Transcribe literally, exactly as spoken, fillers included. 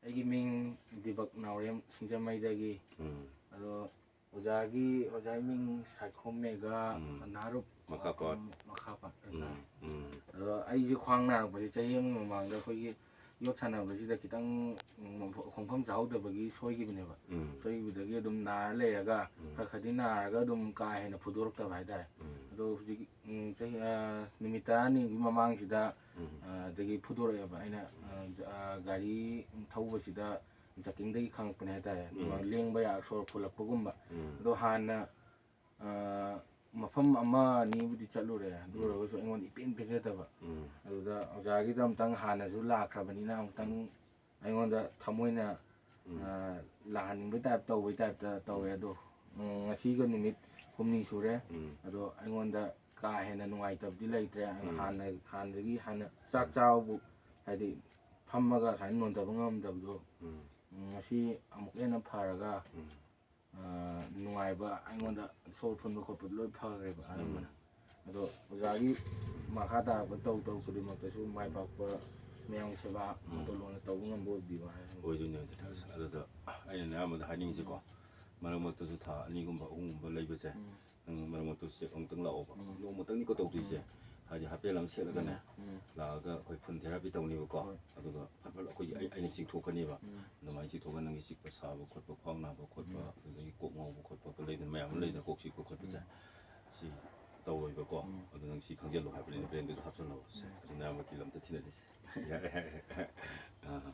ꯑꯩꯒꯤ ꯃꯤꯡ ꯗꯤꯕꯛ ꯅꯥꯎꯔꯦꯝ, ꯁꯤꯡꯖꯃꯩꯗꯒꯤ꯫ ꯎꯝ꯫ ꯑꯗꯣ ꯑꯣꯖꯥꯒꯤ, ꯑꯣꯖꯥꯒꯤ ꯃꯤꯡ ꯁꯥꯏꯈꯣꯝ ꯃꯦꯘꯥ, ꯎꯝ꯫ ꯅꯥꯔꯨꯞ ꯃꯈꯥꯄꯥꯠ꯫ ꯃꯈꯥꯄꯥꯠ꯫ ꯎꯝ, ꯎꯝ꯫ ꯑꯗꯣ ꯑꯩꯁꯦ ꯈ꯭ꯋꯥꯡ ꯅꯥꯔꯛꯄꯁꯦ ꯆꯍꯤ ꯑꯃꯒꯤ ꯃꯃꯥꯡꯗ ꯑꯩꯈꯣꯏꯒꯤ ꯌꯣꯠ ꯁꯥꯟꯅꯕꯁꯤꯗ ꯈꯤꯇꯪ, ꯎꯝ, ꯈꯣꯡꯐꯝ ꯆꯥꯍꯧꯗꯕꯒꯤ ꯁꯣꯏꯈꯤꯕꯅꯦꯕ꯫ ꯎꯝ꯫ ꯁꯣꯏꯈꯤꯕꯗꯒꯤ ꯑꯗꯨꯝ ꯅꯥꯔ ꯂꯩꯔꯒ, ꯎꯝ꯫ ꯈꯔ ꯈꯔꯗꯤ ꯅꯥꯔꯒ ꯑꯗꯨꯝ ꯀꯥ ꯍꯦꯟꯅ ꯐꯨꯗꯣꯔꯛꯇꯕ ꯍꯥꯏꯇꯥꯔꯦ꯫ ꯎꯝ꯫ ꯑꯗꯣ ꯍꯧꯖꯤꯛ, ꯎꯝ, ꯆꯍꯤ, ꯑ, ꯅꯨꯃꯤꯠ ꯇꯔꯥꯅꯤꯒꯤ ꯃꯃꯥꯡꯁꯤꯗ, ꯎꯝ꯫ ꯑ, ꯑꯗꯒꯤ ꯐꯨꯗꯣꯔꯛꯑꯦꯕ꯫ ꯑꯩꯅ, ꯑ, ꯖ-, ꯑ, ꯒꯥꯔꯤ ꯊꯧꯕꯁꯤꯗ ꯖꯀꯤꯡꯗꯒꯤ ꯈꯪꯉꯛꯄꯅꯦ ꯍꯥꯏꯇꯥꯔꯦ꯫ ꯎꯝ꯫ ꯂꯦꯡꯕ ꯌꯥ-, ꯁꯣꯔ ꯐꯨꯜꯂꯛꯄꯒꯨꯝꯕ꯫ ꯎꯝ꯫ ꯑꯗꯣ ꯍꯥꯟꯅ, ꯑ, ꯃꯐꯝ ꯑꯃ ꯑꯅꯤꯕꯨꯗꯤ ꯆꯠꯂꯨꯔꯦ꯫ ꯑꯗꯨ ꯎꯝ꯫ ꯑꯣꯏꯔꯒꯁꯨ ꯑꯩꯉꯣꯟꯗ ꯏꯄꯦꯟ ꯄꯦꯟꯖꯗꯕ꯫ ꯎꯝ꯫ ꯑꯗꯨꯗ ꯑꯣꯖꯥꯒꯤꯗ ꯑꯃꯨꯛꯇꯪ ꯍꯥꯟꯅꯁꯨ ꯂꯥꯛꯈ꯭ꯔꯕꯅꯤꯅ ꯑꯃꯨꯛꯇꯪ ꯎꯝ꯫ ꯑꯩꯉꯣꯟꯗ ꯊꯃꯣꯏꯅ, ꯎꯝ꯫ ꯑ, ꯂꯥꯛꯍꯟꯅꯤꯡꯕꯩ ꯇꯥꯏꯞ ꯇꯧꯕꯩ ꯇꯥꯏꯞꯇ ꯇꯧꯋꯦ꯫ ꯎꯝ꯫ ꯑꯗꯣ, ꯎꯝ, ꯉꯁꯤꯒ ꯅꯨꯃꯤꯠ ꯍꯨꯝꯅꯤ ꯁꯨꯔꯦ꯫ ꯎꯝ꯫ ꯑꯗꯣ ꯑꯩꯉꯣꯟꯗ ꯀꯥ ꯍꯦꯟꯅ ꯅꯨꯡꯉꯥꯏꯇꯕꯗꯤ ꯂꯩꯇ꯭ꯔꯦ꯫ ꯎꯝ꯫ ꯍꯥꯟꯅ, ꯍꯥꯟꯅꯗꯒꯤ ꯍꯥꯟꯅ ꯆꯥꯛ ꯎꯝ꯫ ꯆꯥꯕꯕꯨ, ꯍꯥꯏꯗꯤ, ꯐꯝꯃꯒ ꯁꯨꯃꯥꯏꯅ ꯅꯣꯟꯊꯕ ꯉꯝꯗꯕꯗꯣ, ꯎꯝ꯫ ꯎꯝ, ꯉꯁꯤ ꯑꯃꯨꯛ ꯍꯦꯟꯅ ꯐꯔꯒ, ꯎꯝ꯫ ꯑ, ꯅꯨꯡꯉꯥꯏꯕ, ꯑꯩꯉꯣꯟꯗ ꯁꯣꯔ ꯐꯨꯟꯕ ꯈꯣꯠꯄꯗꯣ ꯂꯣꯏ ꯐꯈ꯭ꯔꯦꯕ, ꯎꯝ꯫ ꯑꯅꯝꯕꯅ꯫ ꯑꯗꯣ ꯑꯣꯖꯥꯒꯤ ꯃꯈꯥ ꯇꯥꯔꯛꯄ ꯇꯧ ꯇꯧ ꯈꯨꯗꯤꯡꯃꯛꯇꯁꯨ ꯃꯥꯏ ꯄꯥꯛꯄ, ꯃꯌꯥꯝꯒꯤ ꯁꯦꯕꯥ ꯎꯝ꯫ ꯃꯇꯧ ꯂꯣꯟꯅ ꯇꯧꯕ ꯉꯝꯕ ꯑꯣꯏꯕꯤꯌꯨ ꯍꯥꯏ꯫ ꯑꯣꯏꯗꯣꯏꯅꯦ, ꯑꯣꯏꯗꯣꯏꯅꯦ꯫ ꯑꯁ, ꯑꯗꯨꯗ ꯑꯩꯅ ꯑꯌꯥꯝꯕꯗ ꯍꯥꯏꯅꯤꯡꯉꯤꯁꯦꯀꯣ, ꯎꯝ꯫ ꯃꯔꯛ ꯃꯔꯛꯇꯁꯨ ꯊꯥ ꯑꯅꯤꯒꯨꯝꯕ, ꯑꯍꯨꯝꯒꯨꯝꯕ ꯂꯩꯕꯁꯦ, ꯎꯝ꯫ ꯅꯪ ꯃꯔꯛ ꯃꯔꯛꯇ ꯆꯦꯛ ꯑꯃꯨꯛꯇꯪ ꯂꯥꯛꯑꯣꯕ꯫ ꯎꯝ꯫ ꯅꯣꯡꯃꯇꯪꯅꯤꯀꯣ ꯇꯧꯗꯣꯏꯁꯦ꯫ ꯎꯝ꯫ ꯍꯥꯏꯗꯤ ꯍꯥꯄꯦꯜ ꯑꯃ ꯁꯦꯠꯂꯒꯅꯦ, ꯎꯝ, ꯎꯝ꯫ ꯂꯥꯛꯑꯒ ꯑꯩꯈꯣꯏ ꯐꯨꯟ ꯊꯦꯔꯥꯄꯤ ꯇꯧꯅꯤꯕꯀꯣ꯫ ꯍꯣꯏ꯫ ꯑꯗꯨꯒ ꯐꯠ ꯐꯠ ꯑꯩꯈꯣꯏꯒꯤ ꯑꯩ-, ꯑꯩꯅ ꯆꯤꯡꯊꯣꯛꯀꯅꯤꯕ꯫ ꯎꯝ꯫ ꯑꯗꯨꯃꯥꯏꯅ ꯆꯤꯡꯊꯣꯛꯑꯒ ꯅꯪꯒꯤ ꯆꯤꯛꯄ ꯁꯥꯕ ꯈꯣꯠꯄ, ꯈ꯭ꯋꯥꯡ ꯅꯥꯕ ꯈꯣꯠꯄ, ꯎꯝ꯫ ꯑꯗꯨꯗꯒꯤ ꯀꯣꯛ ꯉꯥꯎꯕ ꯈꯣꯠꯄ, ꯎꯝ꯫ ꯂꯩꯗꯅ ꯃꯌꯥꯝ ꯑꯃ ꯎꯝ꯫ ꯂꯩꯗꯅ ꯀꯣꯛ ꯆꯤꯛꯄ ꯈꯣꯠꯄꯁꯦ꯫ ꯎꯝ꯫ ꯁꯤ ꯇꯧꯔꯣꯏꯕꯀꯣ꯫ ꯎꯝ꯫ ꯑꯗꯨ ꯅꯪ ꯁꯤ ꯈꯪꯖꯤꯜꯂꯣ ꯍꯥꯏꯕꯅꯤꯅ ꯕ꯭ꯔꯦꯟꯗꯨꯗ ꯍꯥꯞꯆꯜꯂꯣ꯫ ꯁꯦ, ꯎꯝ꯫ ꯑꯗꯨ ꯃꯌꯥꯝ ꯋꯥꯀꯤꯜ ꯑꯝꯇ ꯊꯤꯅꯁꯤꯁꯦ꯫ ꯌꯥꯔꯦ, ꯌꯥꯔꯦ꯫ ꯑꯥ꯫